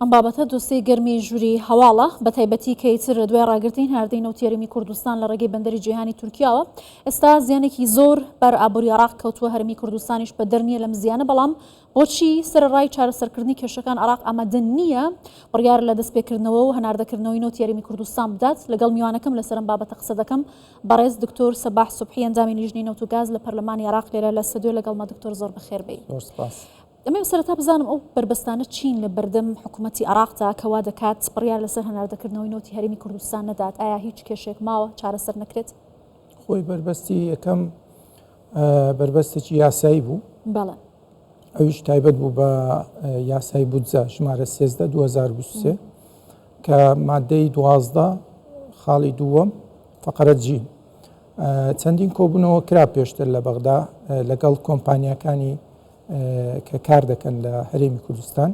ئەم بابەتە دۆسێی گەرمی ژووری هەواڵە، بەتایبەتی کە ئیتر دوای ڕاگرتنی هەناردەی نەوتی هەرێمی کوردستان لە ڕێگەی بەندەری جیهانی تورکیاوە، ئێستا زیانێکی زۆر بەر ئابووری عێراق کەوتووە، هەرێمی کوردستانیش بەدەر نییە لەم زیانە، بەڵام بۆچی سەرەڕای چارەسەرکردنی کێشەکان عێراق ئامادە نییە بڕیار لە دەستپێکردنەوە و هەناردەکردنەوەی نەوتی هەرێمی کوردستان بدات؟ لەگەڵ میوانەکەم لەسەر ئەم بابەتە قسە دەکەم، بەڕێز دکتۆر سەباح سوبحی ئەندامی لیژنەی نەوت و گاز لە پەرلەمانی عێراق لێرە لە ستۆدیۆ لەگەڵمە. دکتۆر زۆر بەخێربێی. زۆر سپاس. دەمەوێت سەرەتا بزانم ئەو بەربەستانە چین لە بەردەم حکوومەتی عێراقدا کە وا دەکات بڕیار لەسەر هەناردەکردنەوەی نەوتی هەرێمی کوردستان نەدات؟ ئایا هیچ کێشەیەک ماوە چارەسەر نەکرێت؟ خۆی بەربەستی یەکەم بەربەستێکی یاسایی بوو. بەڵێ. ئەویش تایبەت بوو بە یاسای بودجە ژمارە 13 2023 کە مادەی 12 خاڵی دووەم فقرە جیم چەندین کۆبوونەوە کرا پێشتر لە بەغدا لەگەڵ کۆمپانیاکانی کە کار دەکەن لە هەرێمی کوردستان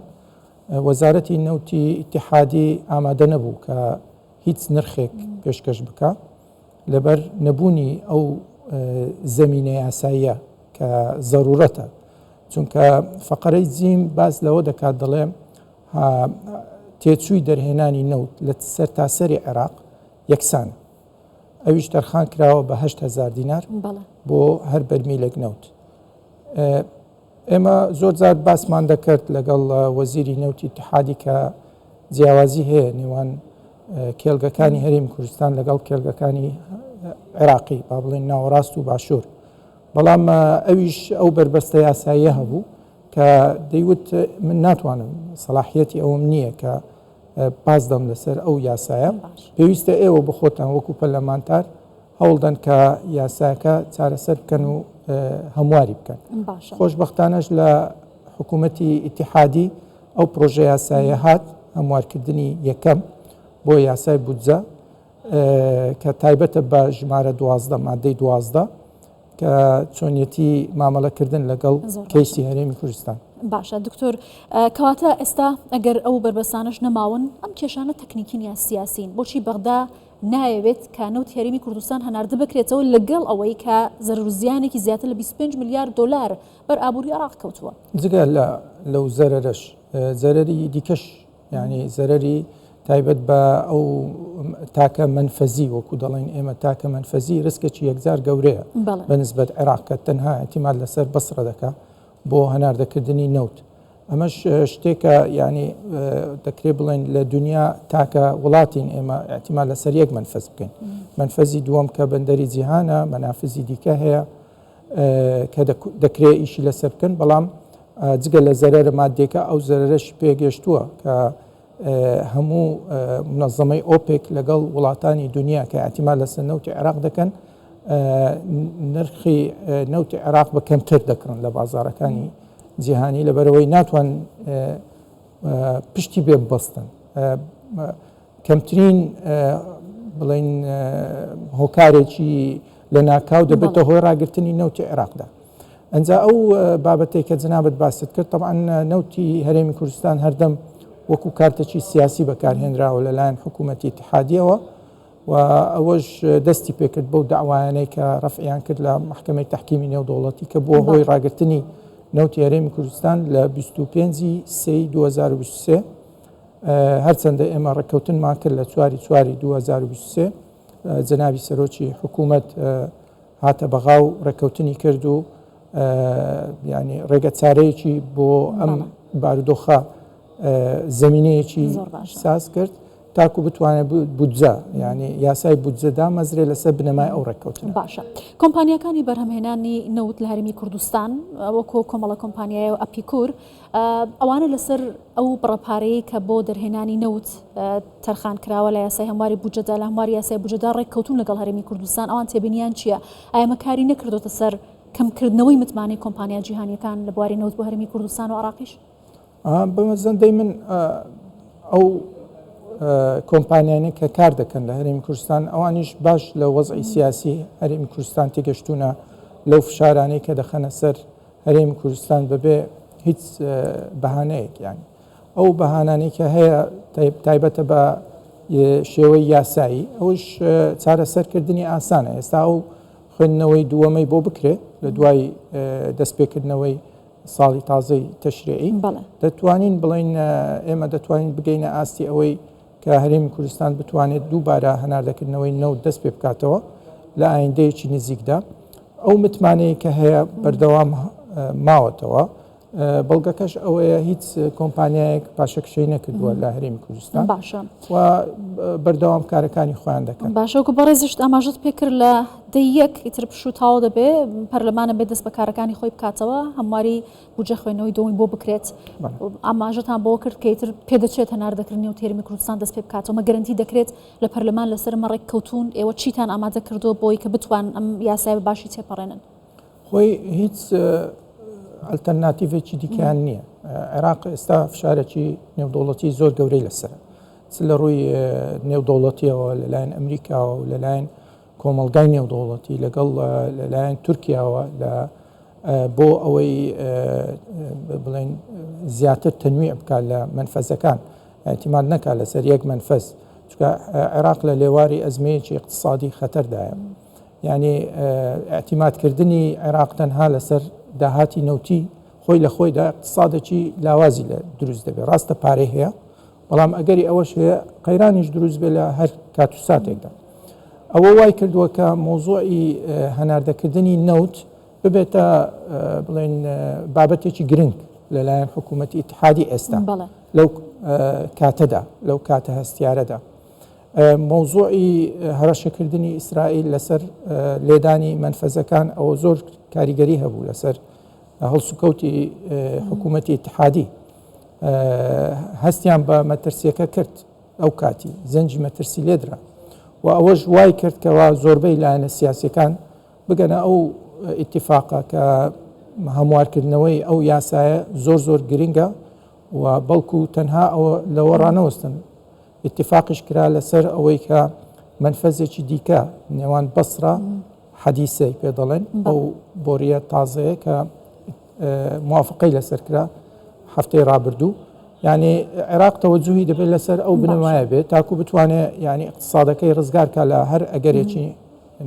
وەزارەتی نەوتی ئیتحادی ئامادە نەبوو کە هیچ نرخێک پێشکەش بکە لەبەر نەبوونی ئەو زەمینە یاساییە کە زەرورەتە چونکە فەقەرەی جیم باس لەوە دەکات دەڵێ تێچووی دەرهێنانی نەوت لە سەرتاسەری عێراق یەکسانە ئەویش تەرخان کراوە بە 8هزار دینار بۆ هەر بەرمیلێک نەوت ئێمە زۆر جار باسمان دەکرد لەگەڵ وەزیری نەوتی اتحادی کە جیاوازی هەیە نێوان کێلگەکانی هەرێمی کوردستان لەگەڵ کێلگەکانی عێراقی با بڵێن ناوەڕاست و باشوور بەڵام ئەویش ئەو بەربەستە یاساییە هەبوو کە دەیوت من ناتوانم سەلاحیەتی ئەوم نییە کە پاس دەم لەسەر ئەو یاسایە پێویستە ئێوە بخۆتان وەکو پەرلەمانتار هەوڵدەن کە یاساکە چارەسەر بکەن و هەمواری بکەن. خۆشبەختانەش لە حکوومەتی ئیتیحادی ئەو پرۆژە یاسایە هات هەموارکردنی یەکەم بۆ یاسای بودجە کە تایبەتە بە ژمارە 12 مادەی 12 کە چۆنیەتی مامەڵەکردن لەگەڵ کەیسی هەرێمی کوردستان. باشە دکتۆر کەواتە ئێستا ئەگەر ئەو بەربەستانەش نەماون ئەم کێشانە تەکنیکین یا سیاسین بۆچی بەغدا نایەوێت کە نەوتی هەرێمی کوردستان هەناردە بکرێتەوە لەگەڵ ئەوەی کە زەرەر و زیانێکی زیاتر لە 25 ملیار دۆلار بەر ئابووری عێراق کەوتووە. جگە لە لەو زەرەرەش زەرەری دیکەش یعنی زەرەری تایبەت بە ئەو تاکە مەنفەزی وەکو دەڵێن ئێمە تاکە مەنفەزی ڕسکێکی یەکجار گەورەیە بە نسبەت عێراق کە تەنها اعتماد لەسەر بەسرە دەکا بۆ هەناردەکردنی نەوت. ئەمەش شتێکە یانی دەکرێت بڵێن لە دنیا تاکە وڵاتین ئێمە اعتیما لەسەر یەک منفەز بکەین منفەزی دووەم کە بەندەری جیهانە مەنافزی دیکە هەیە کە دەکرێت ئیشی لەسەر بکەن بەڵام جگە لە زەرەرە مادێکە ئەو زەرەرەش پێگەشتووە کە هەموو منەظەمەی ئۆپێک لەگەڵ وڵاتانی دنیا کە اعتیما لەسەر نەوتی عێراق دەکەن نرخی نەوتی عێراق بە کەمتر دەکڕن لە بازارەکانی جیهانی لەبەرەوەی ناتوان پشتی بێ ببەستن کەمترین بڵین هۆکارێکی لە ناکاو دەبێتە هۆی ڕاگرتنی نەوتی عێراقدا. ئەجا ئەو بابەتێک کە جنابەت باست کرد طبعا نەوتی هەرێمی کوردستان هەردەم وەکو کارتێکی سیاسی بەکارهێنراوە لەلایەن حکوومەتی اتحادیەوە و ئەوەش دەستی پێکرد بەو دەعوایانەی کە ڕەفعیان کرد لە مەحکەمەی تەحکیمی نێودەوڵەتی کە بووە هۆی ڕاگرتنی نەوتی هەرێمی کوردستان لە 25 سێی 2023 هەرچەندە ئێمە ڕێککەوتنمان کرد لە چواری چواری 2023 جەنابی سەرۆکی حکوومەت هاتە بەغا و ڕێککەوتنی کرد و ینی ڕێگە چارەیەکی بۆ ئەم بارودۆخە زمینەیەکی ساز کرد تاکو بتوانێت بودجە یانی یاسای بودجە دامەزرێ لەسەر بنەمای ئەو ڕێککەوتنە. باشە کۆمپانیاکانی بەرهەمهێنانی نەوت لە هەرێمی کوردستان وەکو کۆمەڵە کۆمپانیای و ئەپیکور ئەوانە لەسەر ئەو بڕە پارەیە کە بۆ دەرهێنانی نەوت تەرخان کراوە لە یاسای هەمواری بودجەدا لە هەمواری یاسای بودجەدا ڕێککەوتون لەگەڵ هەرێمی کوردستان ئەوان تێبینیان چییە؟ ئایا ئەمە کاری نەکردۆتە سەر کەمکردنەوەی متمانەی کۆمپانیا جیهانیەکان لە بواری نەوت بۆ هەرێمی کوردستان و عێراقیش؟ بە مەزەندەی من ئەو کۆمپانیانەی کە کار دەکەن لە هەرێمی کوردستان ئەوانیش باش لە وەزعی سیاسی هەرێمی کوردستان تێگەشتونە لەو فشارانەی کە دەخەنە سەر هەرێمی کوردستان بەبێ هیچ بەهانەیەک یانی ئەو بەهانانەی کە هەیە تایبەتە بە شێوەی یاسایی ئەوش چارەسەرکردنی ئاسانە ئێستا ئەو خوێندنەوەی دووەمەی بۆ بکرێت لە دوای دەستپێکردنەوەی ساڵی تازەی تەشریعی دەتوانین بڵێین ئێمە دەتوانین بگەینە ئاستی ئەوەی کە هەرێمی کوردستان بتوانێت دووبارە هەناردەکردنەوەی نەوت دەست پێ بکاتەوە لە ئایندەیەکی نزیکدا. ئەو متمانەیە کە هەیە بەردەوام ماوەتەوە. بەڵگەکەش ئەوەیە هیچ کۆمپانیایەک پاشەکشەی نەکردووە لە هەرێمی کوردستان باشە و بەردەوام کارەکانی خۆیان دەکەن. باشە وەکو بەڕێزیشت ئاماژەت پێکرد لە دەی یەک ئیتر پشوو تەواو دەبێ پەرلەمانە بێ دەست بە کارەکانی خۆی بکاتەوە هەمواری بودجە خوێندنەوەی دووەمی بۆ بکرێت ئاماژەتان بۆ کرد کە ئیتر پێدەچێت هەناردەکردنی و تێرمی کوردستان دەست پێ بکاتەوە مە گەرەنتی دەکرێت لە پەرلەمان لەسەر مە ڕێک کەوتون ئێوە چیتان ئامادە کردووە بۆی کە بتوان ئەم یاسای بە باشی تێپەڕێنن؟ خۆی هیچ ئەلتەرناتیڤێکی دیکەیان نییە. عێراق ئێستا فشارێکی نێودەوڵەتی زۆر گەورەی لەسەرە. چ لە ڕووی نێودەوڵەتیەوە لەلایەن ئەمریکاوە و لەلایەن کۆمەڵگای نێودەوڵەتی لەگەڵ لەلایەن تورکیاوە لە بۆ ئەوەی بڵێن زیاتر تەنویع بکات لە مەنفەزەکان اعتماد نەکات لەسەر یەک مەنفەز چونکە عێراق لە لێواری ئەزمەیەکی اقتصادی خەتەردایە. یانی ئیعتیمادکردنی عێراق تەنها لەسەر داهاتی نەوتی خۆی لە خۆیدا اقتصادێکی لاوازی لە دروست دەبێت ڕاستە پارەی هەیە بەڵام ئەگەری ئەوەش هەیە قەیرانیش دروست بێ لە هەر کات و ساتێکدا ئەوە وای کردووە کە مۆزۆی هەناردەکردنی نەوت ببێتە بڵێن بابەتێکی گرنگ لەلایەن حکوومەتی ئیتحادی ئێستا لەو کاتەدا لەو کاتە هەستیارەدا مەوزوعی هەڕەشەکردنی ئیسرائیل لەسەر لێدانی مەنفەزەکان ئەوە زۆر کاریگەری هەبوو لەسەر هەڵسوکەوتی حکوومەتی ئیتحادی هەستیان بە مەترسیەکە کرد ئەو کاتی زەنجی مەترسی لێدرا و ئەوەش وای کرد کەوا زۆربەی لایەنە سیاسەکان بگەنە ئەو ئیتفاقە کە هەموارکردنەوەی ئەو یاسایە زۆر زۆر گرنگە و بەڵکو تەنها ئەوە لەوە ڕانەوەستن ئیتیفاقیش کرا لەسەر ئەوەی کە مەنفەزێکی دیکە نێوان بەسرە حەدیسەی پێ دەڵێن ئەو بۆریە تازەیە کە موافقەی لەسەر کرا هەفتەی ڕابردوو یعنی عێراق تەوەجوهی دەبێت لەسەر ئەو بنەمایە بێت تاکو بتوانێت یعنی اقتصادەکەی ڕزگار کا لە هەر ئەگەرێکی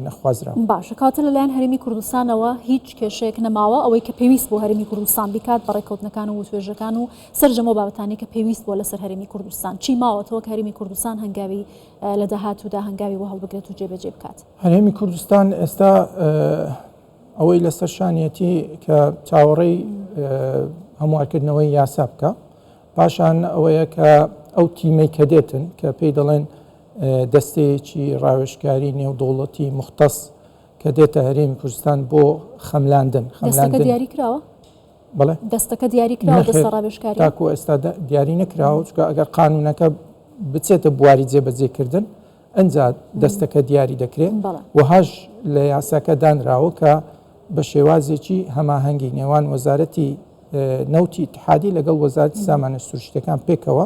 نەخوازراو. باشە کەواتە لەلایەن هەرێمی کوردستانەوە هیچ کێشەیەک نەماوە ئەوەی کە پێویست بۆ هەرێمی کوردستان بیکات بە ڕێککەوتنەکان و وتوێژەکان و سەرجەم ئەو بابەتانەی کە پێویست بووە لەسەر هەرێمی کوردستان چی ماوەتەوە کە هەرێمی کوردستان هەنگاوی لە داهاتوودا هەنگاوی بۆ هەڵبگرێت و جێبەجێ بکات؟ هەرێمی کوردستان ئێستا ئەوەی لەسەر شانیەتی کە چاوەڕێی هەموارکردنەوەی یاسا بکە پاشان ئەوەیە کە ئەو تیمەی کە دێتن کە پێی دەڵێن دەستەیەکی ڕاوێژکاری نێودەوڵەتی مختص کە دێتە هەرێمی کوردستان بۆ خەملاندن. دەستەکە دیاری کراوە؟ بەڵێ. دەستەکە دیاری کراوە دەستە ڕاوێژکاری؟ تاکو ئێستا دیاری نەکراوە چونکە ئەگەر قانونەکە بچێتە بواری جێبەجێکردن ئەنجا دەستەکە دیاری دەکرێت وەهاش لە یاساکە دانراوە کە بە شێوازێکی هەماهەنگی نێوان وەزارەتی نەوتی ئیتحادی لەگەڵ وەزارەتی سامانە سروشتیەکان پێکەوە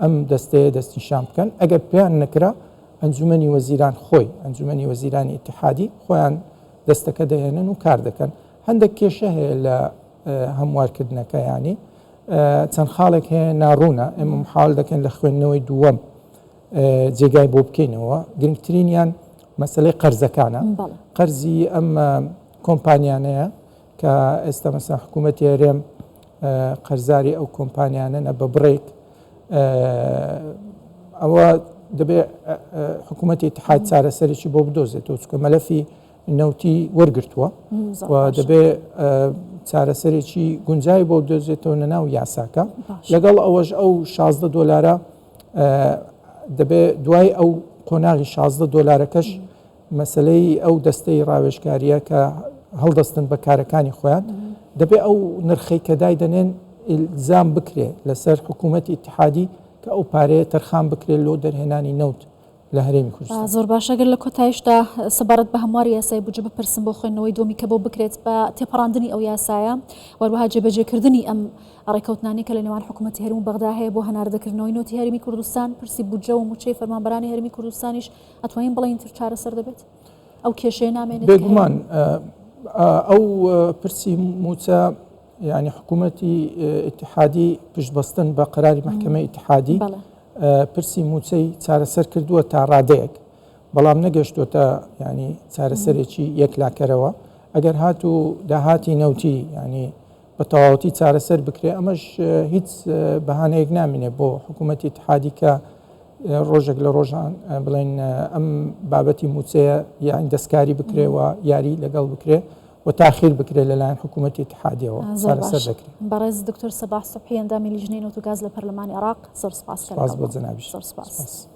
ئەم دەستەیە دەستنیشان بکەن، ئەگەر پێیان نەکرا ئەنجومەنی وەزیران خۆی، ئەنجومەنی وەزیرانی ئیتحادی خۆیان دەستەکە دەهێنن و کار دەکەن. هەندێک کێشە هەیە لە هەموارکردنەکە یانی چەند خاڵێک هەیە ناڕوونە، ئێمە محاول دەکەین لە خوێندنەوەی دووەم جێگای بۆ بکەینەوە، گرنگترینیان مەسەلەی قەرزەکانە، قەرزی ئەم کۆمپانیانەیە کە ئێستا مەسەلەن حکوومەتی هەرێم قەرزاری ئەو کۆمپانیانەنە بە بڕێک ئەوە دەبێ حکوومەتی اتحاد چارەسەرێکی بۆ بدۆزێتەوە چکە مەلەفی نەوتی وەرگتووە و دەبێ چارەسەرێکی گونجاوی بۆ بدۆزێتەوە لە ناو یاساکە لەگەڵ ئەوەش ئەو 16 دۆلارە دەبێ دوای ئەو قۆناغی 16 دۆلارەکەش مەسەلەی ئەو دەستەی ڕاوێژکارییە کە هەڵدەستن بە کارەکانی خۆیان، دەبێ ئەو نرخەی کە دایدەنێن ئیلزام بکرێ لەسەر حکوومەتی ئیتحادی کە ئەو پارەیە تەرخان بکرێ لۆ دەرهێنانی نەوت لە هەرێمی کوردستان. زۆر باشە گەر لە کۆتایشدا سەبارەت بە هەمواری یاسای بودجە بپرسم بۆ خوێندنەوەی دووەمی کە بۆ بکرێت بە تێپەڕاندنی ئەو یاسایە و هەروەها جێبەجێکردنی ئەم ڕێکەوتنانەی کە لە نێوان حکوومەتی هەرێم و بەغدا هەیە بۆ هەناردەکردنەوەی نەوتی هەرێمی کوردستان پرسی بودجە و مووچەی فەرمانبەرانی هەرێمی کوردستانیش ئەتوانین بڵێین تر چارەسەر دەبێت؟ ئەو کێشەیە نامێنێت؟ بێگومان ئەو پرسی موچە یعنی حکوومەتی ئیتحادی پشتبەستن بە قەراری مەحکەمەی ئیتحادی پرسی موچەی چارەسەر کردووە تا ڕادەیەک بەڵام نەگەشتووەتە ینی چارەسەرێکی یەکلاکەرەوە ئەگەر هات و داهاتی نەوتی ینی بە تەواوەتی چارەسەر بکرێ ئەمەش هیچ بەهانەیەک نامینێ بۆ حکوومەتی اتحادی کە ڕۆژێک لە ڕۆژان بڵێن ئەم بابەتی موچەیە یان دەستکاری بکرێ و یاری لەگەڵ بکرێ و تاخیر بکرێت لەلایەن حکوومەتی اتحادیەوە چارەسەر دەکرێت. بەڕێز دکتۆر سەباح سوبحی ئەندامی لیژنەی نەوت و گاز لە پەرلەمانی عێراق زۆر سپاس سپاس بۆ جەنابیش. زۆر سپاس.